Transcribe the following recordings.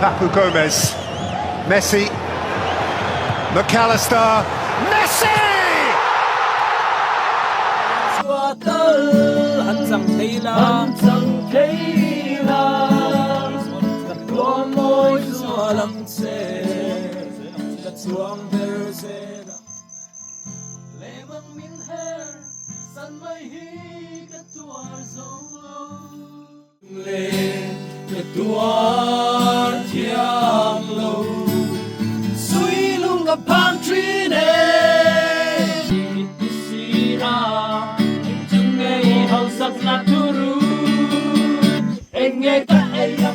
Papu Gomez. Messi. McAllister. Messi!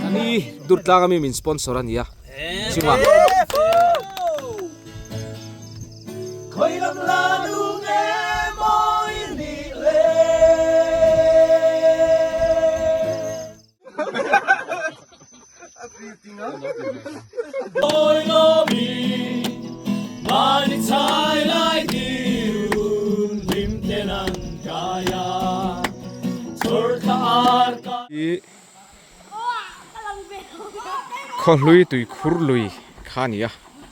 Ani Durtlang ami min sponsor a nia chunga. I khawhlui tuikhur lui kha a ni a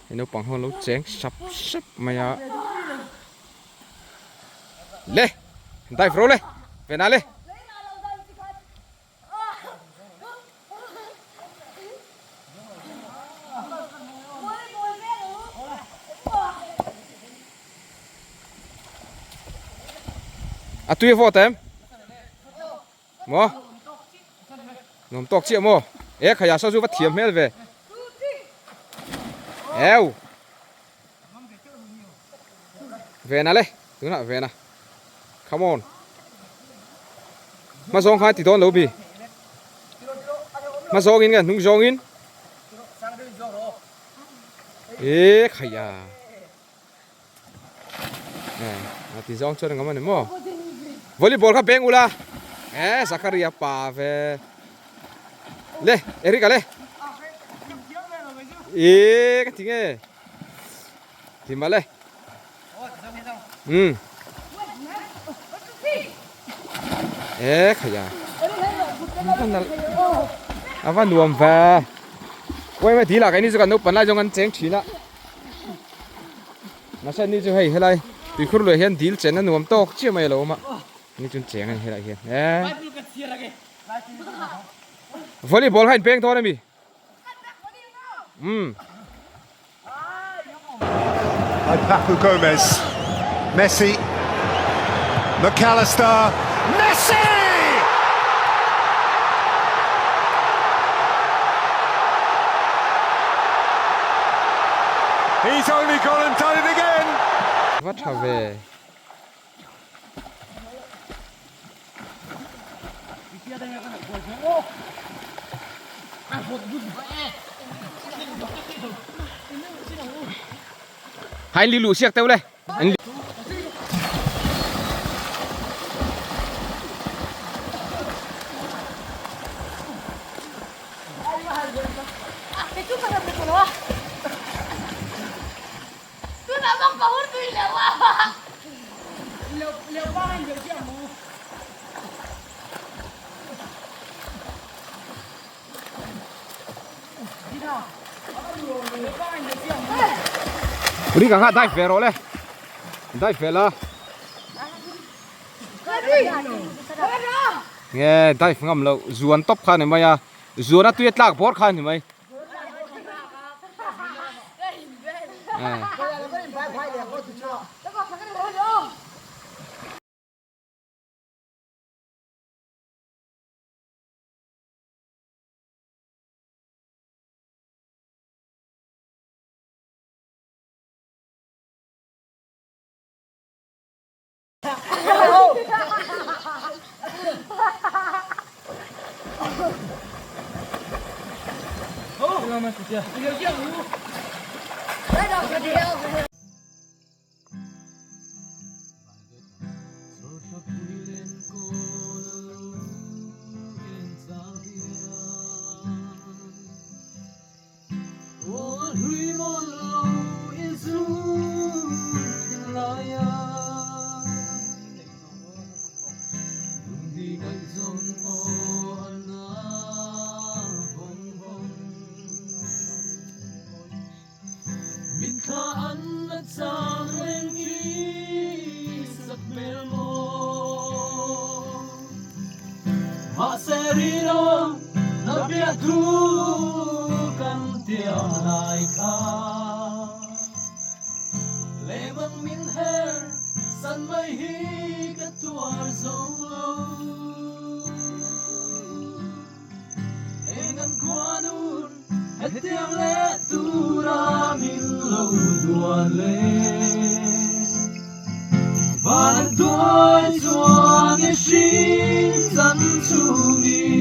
hei naupang ho an lo cheng sap sap mai a le dive ro le vena le. A tui a vawt em? Maw? Nuam tawk chiah maw? E khaiah saw chu va thiam hmel ve. Eu. Vena le, tunah Vena. Come on. Hma zawng khan ti dawn lo bi. Hma zawng in nge hnung zawng in. E khaiya. A ti zawng chuan engam ani maw. Volleyball kha beng ula. E Zakaria pa ve. Le Erika le. E ka ti nge. Ti ma le. Um. E khaya. Ava nuam ve. Quay mai tí là cái ni chu kan naupang lai zawng an cheng thin a. Mahse ni chu hei helai tuikhur luah hian dil chen a nuam tawk chiah mai a lo awm a. Ni chuan cheng a ni helai hian e. Volleyball kha in peng dawn a mi? Um. By Papu Gomez. Messi. McAllister. Messi! He's only gone and done it again. Va tha ve. Hai li lu siak teu le. An Ri ka kha dive ve rawh le dive ve la nge dive ngam lo zuan tawp kha ni mai a zuan a tui a tlak bawr kha ni mai. Mahse rinawm na biahthu kan tiam lai kha. Lehmang min her san mai hi ka tuar zo lo. Eng an khuanun hetiang leh tura min lo duan le. Van an tuai chuan i hring chan chungin.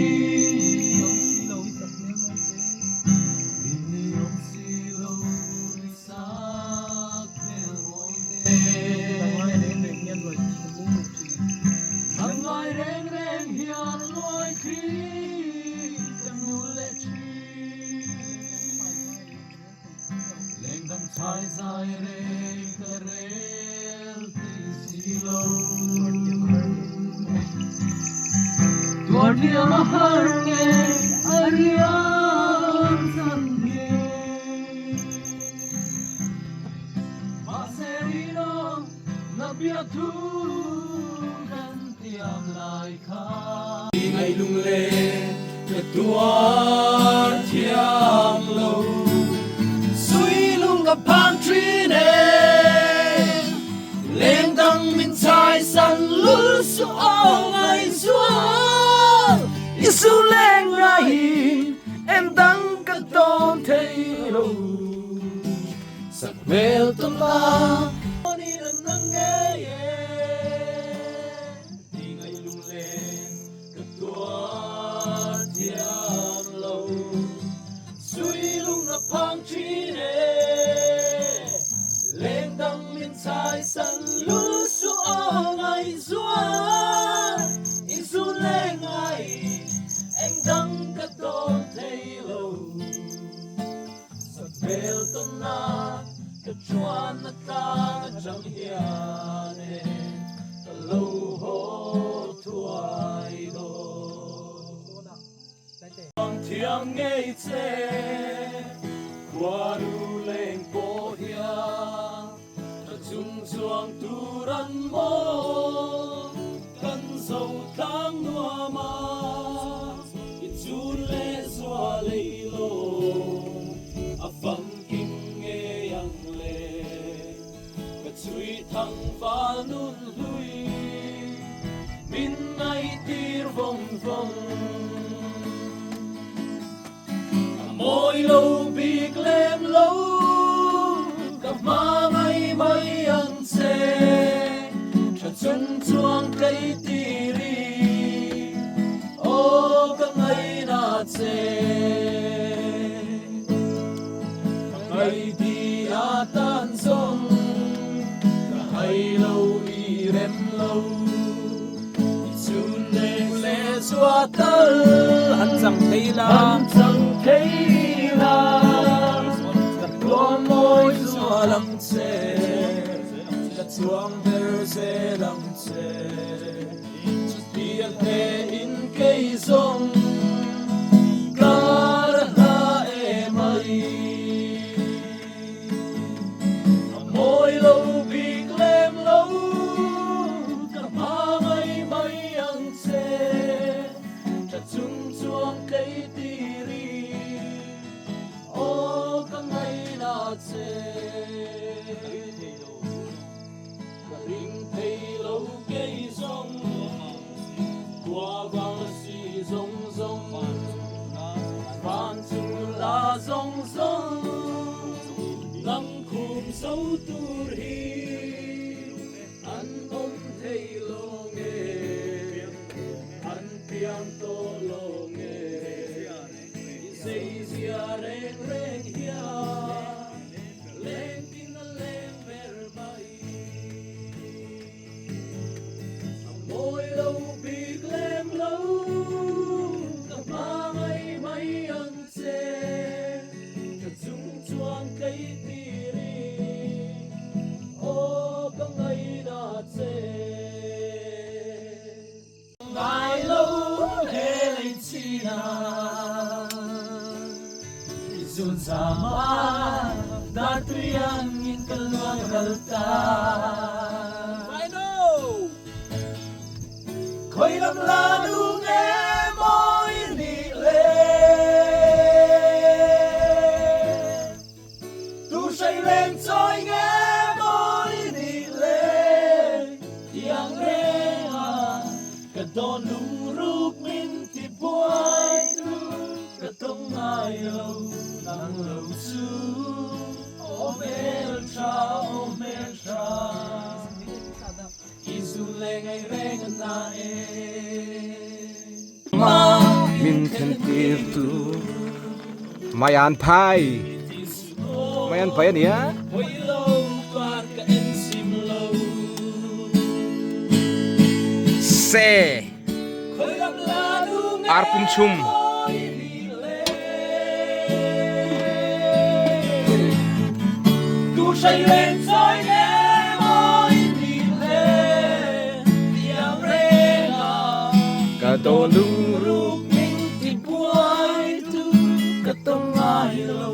Ka dawn lungruk min ti buai tu ka tawng ngai lo nang lo chu aw hmel tha aw hmel tha I zun leh ngaih reng a na e. Min then tir tu Maian phai Maian phai a nia. Se Ar pum chhum. Ka dawn lungruk min ti buai tu ka tawng ngai lo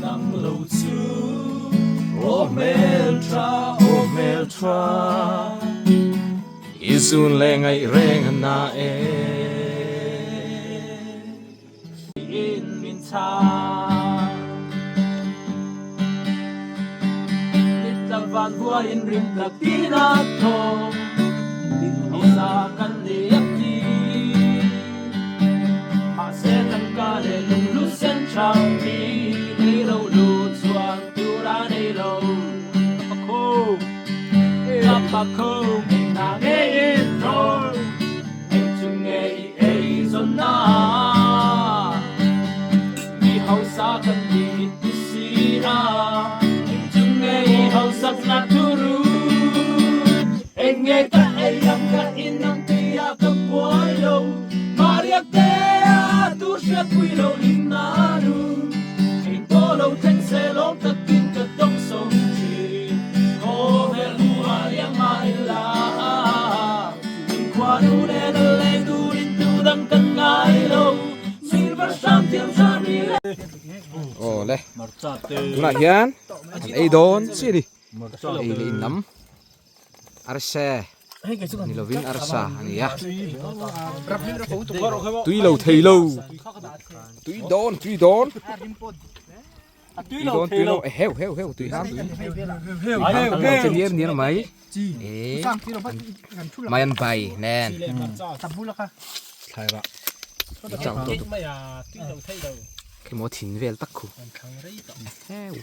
nang lo chu aw hmel tha aw hmel tha i zun leh ngaih reng a na e. In min chhang Mitla van vua in rim tak tin a thaw Din hausa kan ni a ti Mahse tangka leh lunglu sen chang mi Nei lo lu chuan tur a nei lo Ka pa khum Ka pa khum Engna nge in thaw Eng chu nge i ei zawn na Mi hausa kan ni i ti si a Eng chu nge i hausak na thu ru Eng nge ka ei ang ka in ang ti a ka buai lo Maria te a tu hriat pui lo lim na nu Eng pawh lo thleng se lawm takin ka dawng sawm thin Khawvel hmuh ah liang mah ila. Aw le tunah hian an ei dawn chi a ni ei leh in lam arsa ni lovin arsa a ni a tui lo thei lo tui dawn tui dawn. Tui dawn tui lo heuh heuh heuh tui hang tui hang kan lo che niar niar mai e mai an bai nen chang to tu khemo thin vel tak khu heuh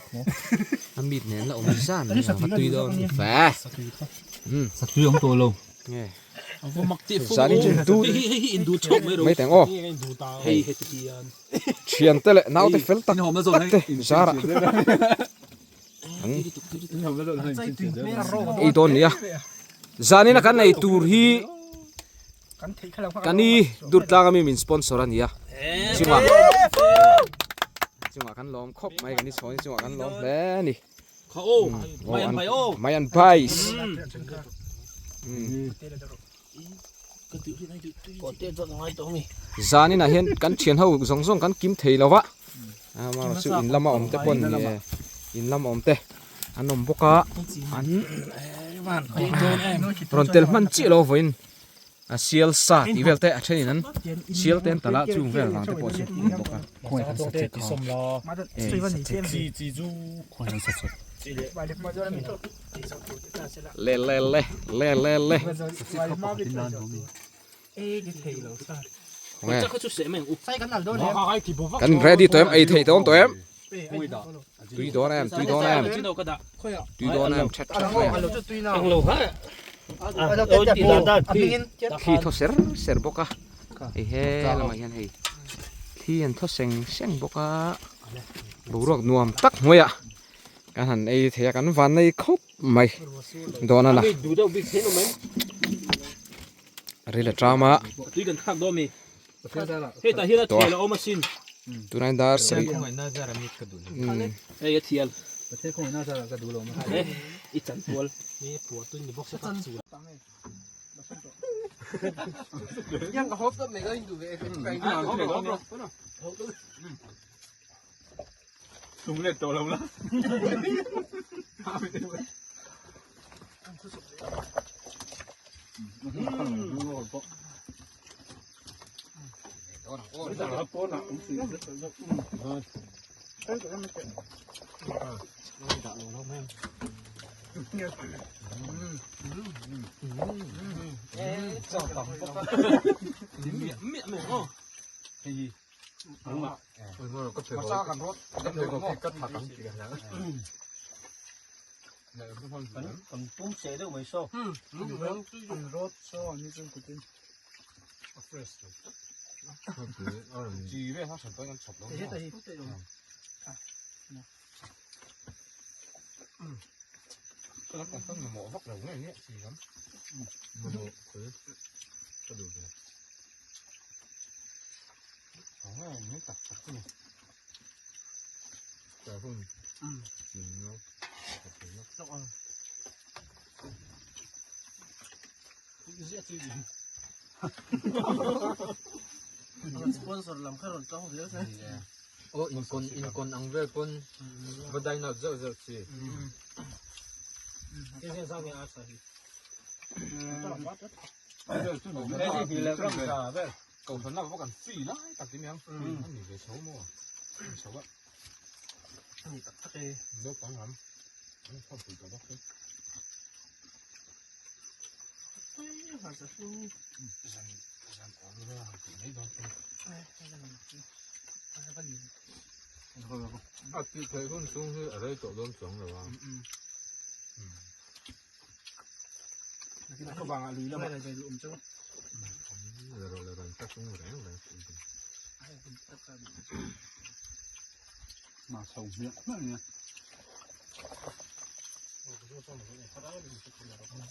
a mit nen la awm zan a tui dawn fe tui awm tawh lo nge zan in chu du mai teng aw hei heti hian Thiante leh naute fel tak tak te zarah an ei dawn nia. Zanina kan ei tur hi kan i Durtlang ami min sponsor a nia. Chungah chungah kan lawm khawp mai kan i chhawn chungah kan lawm hle a ni. Mai an bais. Zaninah hian kan thian ho zawng zawng kan kim thei lo va amaherawh chu in lama awm te pawh ni e in lama awm te an awm bawk a an rawn tel hman chiah lo vawiin a sial sa tih vel te a thenin an sial te an talh a chung vel vang te pawh chu a ni bawk a. Le le le le le le Kan ready tawh em ei theih tawh awm tawh em tui dawn em tui dawn em tui dawn em that that mai thli thaw ser ser bawk a hei he lamah hian hei thli an thaw seng seng bawk a boruak nuam tak hnuaiah Kan han ei thei a kan van nei khawp mai dawn a na ril a tram a tunah dar sarih Kan pum che deuh mai saw. Rawt saw an ni chuan kutin. A fresh lo. Chi ve ha hran pawn an chhawp lo maw? Ka lam pang mamawh vak lo nge nge chi lam. Mamawh kul ka duh ve. Ang nge ni tak tak chu ni. Ka hun. Chin no. Ka thei no. Sponsor lam kha rawn tawng zel se. Aw inkon inkon ang vel pawn va dine out zeuh zeuh chi. Kohhran lak vak an free lai tak ti mai ang. A ni ve chho maw? A ni chho a. A ni tak tak e. Naupang lam an khawmpui tawh bawk hi. Zan zan awm vel han tih mai dawn chu. A tih theih hun chhung hi a rei tawh dawn chuang lo a. La rawh la rawn tak chung reng reng suh in.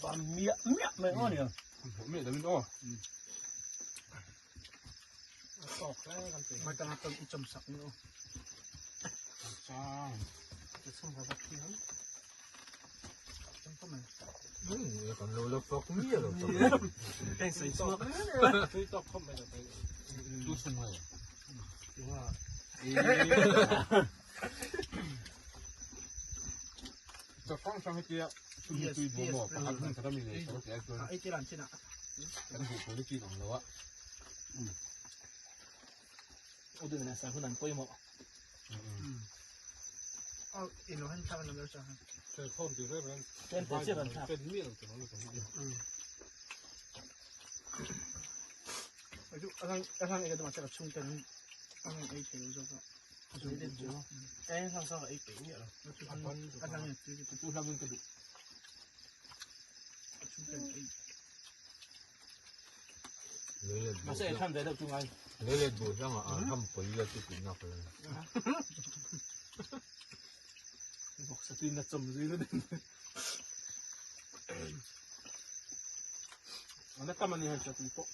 Ba miah miah mai aw nia. Miah deuhin aw. Mai tanga tam i cham sak ni aw. Chang. Kan lo la fak miah lo tak. Teng sei chhuak. Tui tawk khawp mai tak. Tu sum hai. Chaw hrang hrang hi tia chhun hi tui buh maw pakhat hmun khat a mi nei tho tia chuan A ei te lan chin ah. kan buh quality in ang lo a. Udin na sa hun an pawimawh. Aw in lo han thlak an lo chang. Khawm ti reng reng. Ten te chiah kan thlak. Ten miah lo tur ang lutuk hi. Aju asang asang ei ka dama chaka chung ten ang ei thei lo zawk a. Eng sang sang ei peih miah lo. Asang ei tui Tu hlangin ka duh. chung ten ei. Mahse ei than ve deuh chu ngai. Leilet buh hlangah an ham pawi la chu tih nak la. Vawksa tui na chawm zui lut. Ana tam ani hei tui pawh.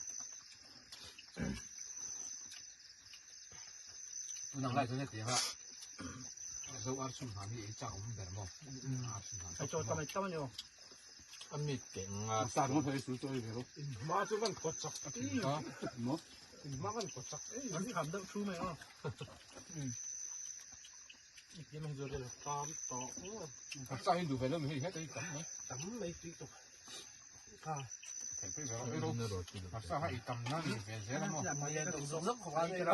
Tunang lai chuan hetiang a zo ar chhum han hi ei chak awm ber maw? Ar chhum han. Ai chaw tam ei tam ani aw. A mit keng a. Sa ringawt hei sul chu ei ve rawh. Inhma chu kan kawt chak a tih kha. Maw? Inhma kan kawt chak ei. An tham deuh thu mai aw. Tam tawh. Sa hi duh ve lo mi hei heta hi tam mai. Tam mai tui tawk. Thei phei ve rawh ei rawh. Sa ha ei tam nan ni ve zel a maw? Mai an dawk zawk zawk khawp a nei lo.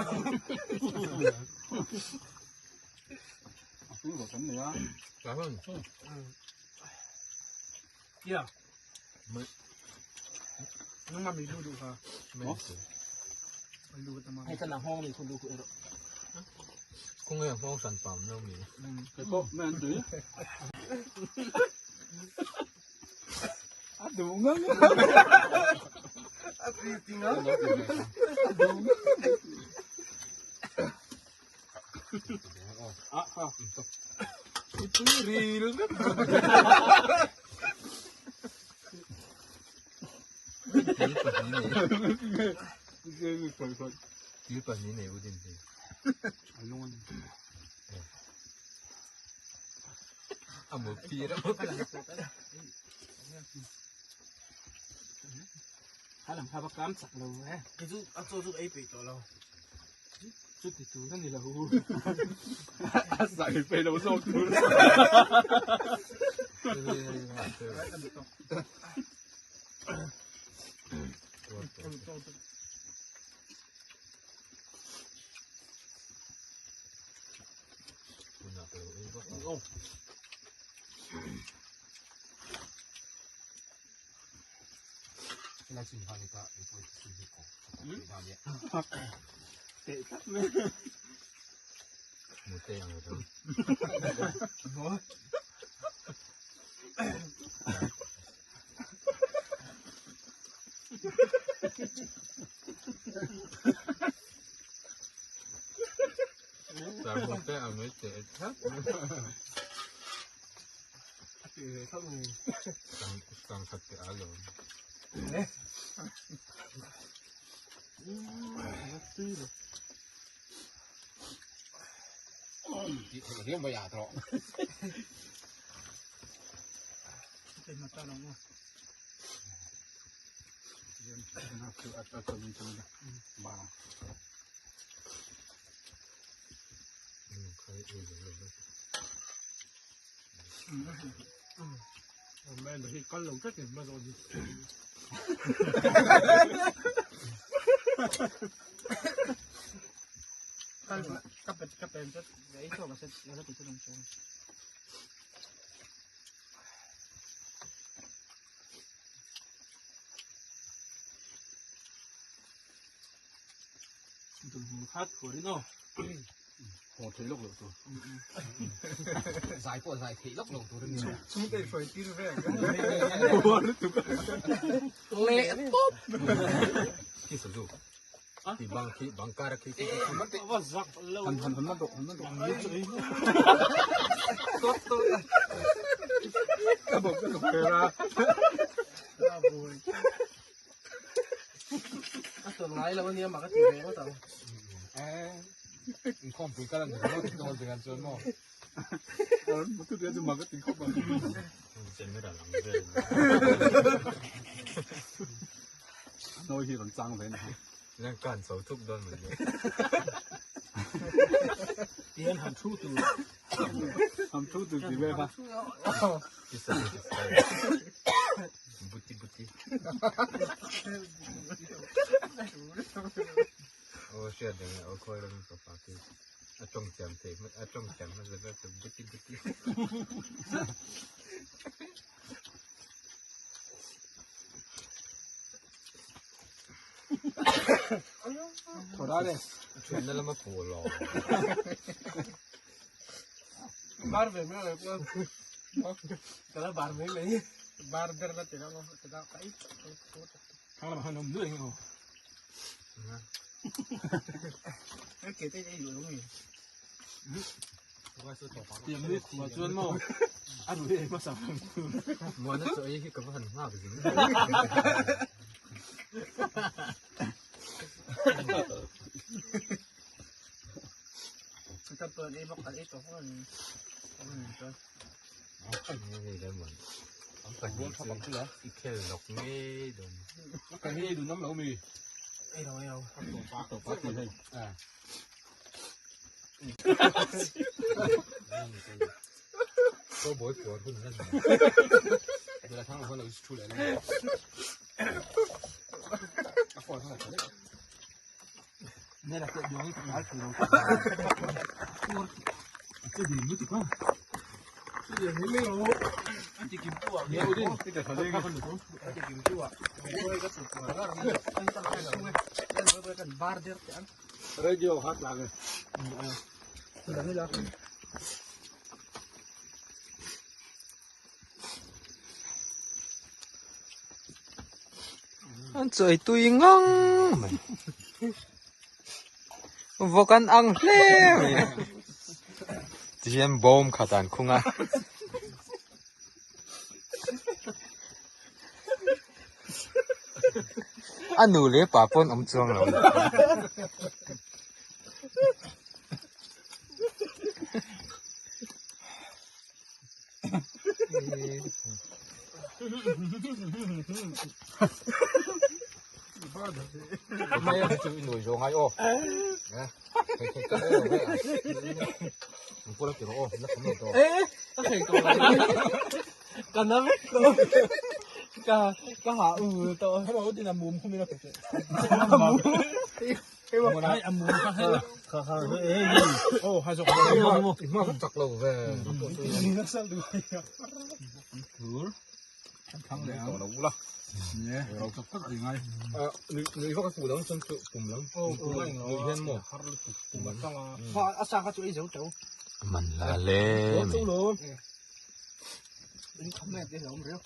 A tui rawh kan nei a. Ka hun. Ya. Nang ma mi lu duh kha. Lu ka tama. Hei kan hong ni khun du khu ero. Kung nge hmawng san pam lo mi. Cái cốc mấy anh tưới. A duh ngang. A ti ti ngang. À, à. Tui ri luôn Til pahnih nei. Til pahnih nei udin hi. A mu pi ra. Kha lam kha ba kam chak lo eh. Cái chú a cho chú ei pe to lo. Chút thì chú nó là hú. Sai pe lo so tu. Zai pawh zai theih lawk lo tur a ni. Inkhawmpui kal a ni ringawt dawn te kan chuan maw. An chawi tui ngang mai vawk an ang hle mai tihian bawm khat an khung a. A nu leh pa pawh an awm chuang lo. Nui vak a fuh lo chuan chu pum lam nui hian maw A sa kha chu ei zo tho. Man la le mai. In kham mai te hlawm riau.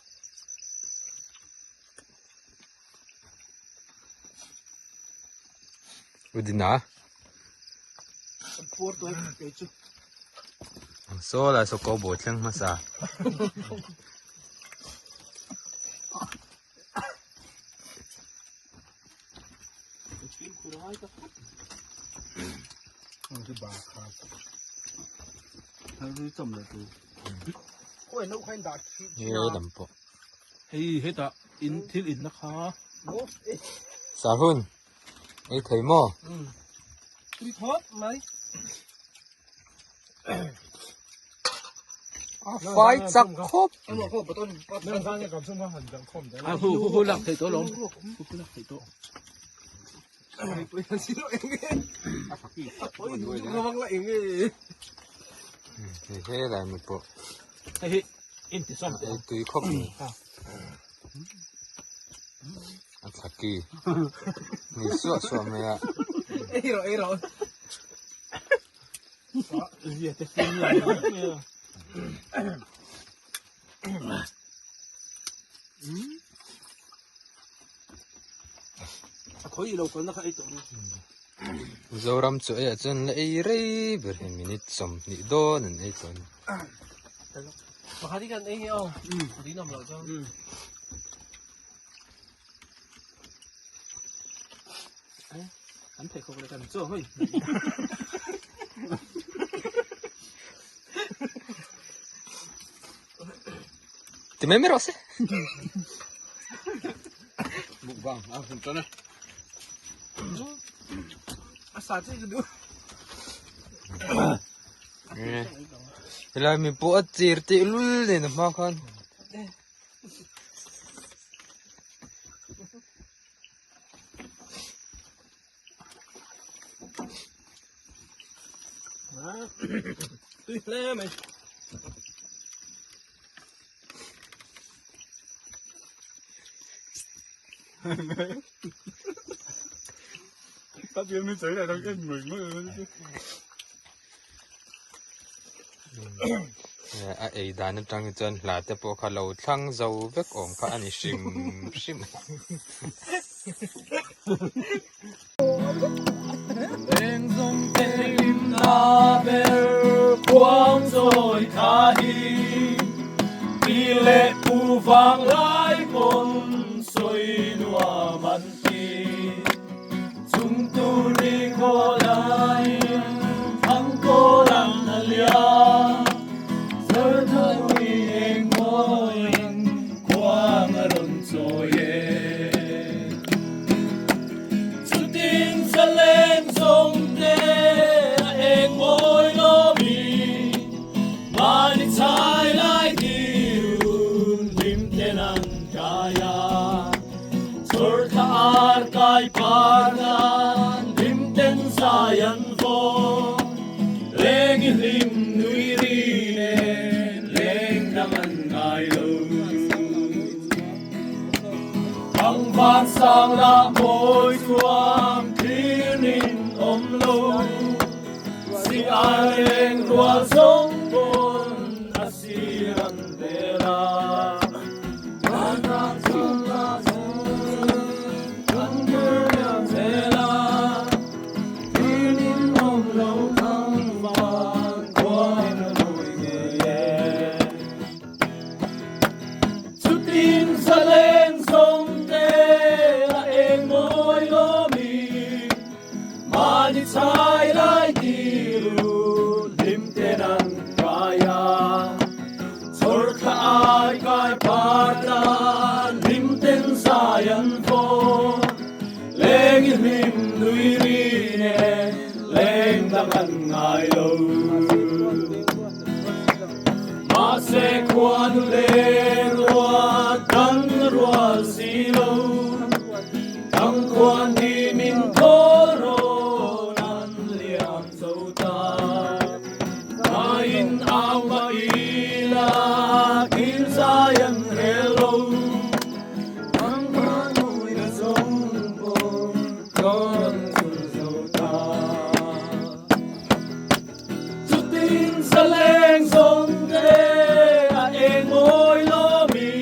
Udina. Puar tuai kei chu. Saw lai saw ko bo thleng hmasa. Hei hetah in thil in na kha. Sahun ei thei maw? Tui thawt mai. A fai chak khawp. A hu hu hu lak thei tawh lawm. Hu hu lak thei tawh. Hei helai mi pawh. Hei hi in ti sawm ei tui khawp mai. A thlaki ni suah suah mai a. Ei rawh ei rawh. Zia te sin la. A khawi lo kalna kha ei tawh ru. Zoram chu eiah chuan la ei rei ber hi minute 20 dawn an ei tawh a ni. Pakhat hi kan ei nge aw. Rin awm loh chuan. Kan pheikhawk leh kan chaw hei. Ti mai mai rawh se. Mukbang a hun tan a. A sa che ka duh. Helai mi pawh a chir teh lul nen a hma khan. Tui hle mai. A ei dan atang hi chuan hla te pawh kha lo thlang zo vek awm kha a ni hrim hrim. Chawr an zul zo ta. Chutin zaleng zawng te a eng mawi lawmi,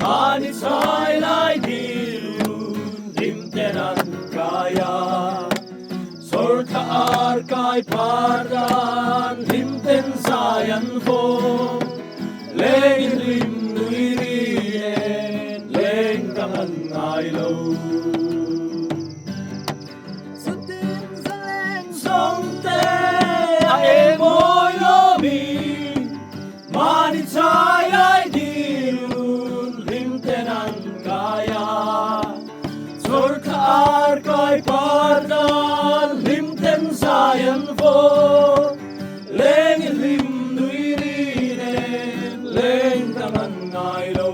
mahni chhai lai dil hlim ten an kai a. Chawr thla ar kai par dan hlim ten zai an vawm, leng in hlim nui ri nen leng dang an ngai lo. Chutin zaleng zawng te a eng mawi lawmi, mahni chai lai dirun hlim ten an kai a. Chawr thla ar kai par dan hlim ten zai an vawr, leng i hlim nui ri nen leng dang an ngai lo.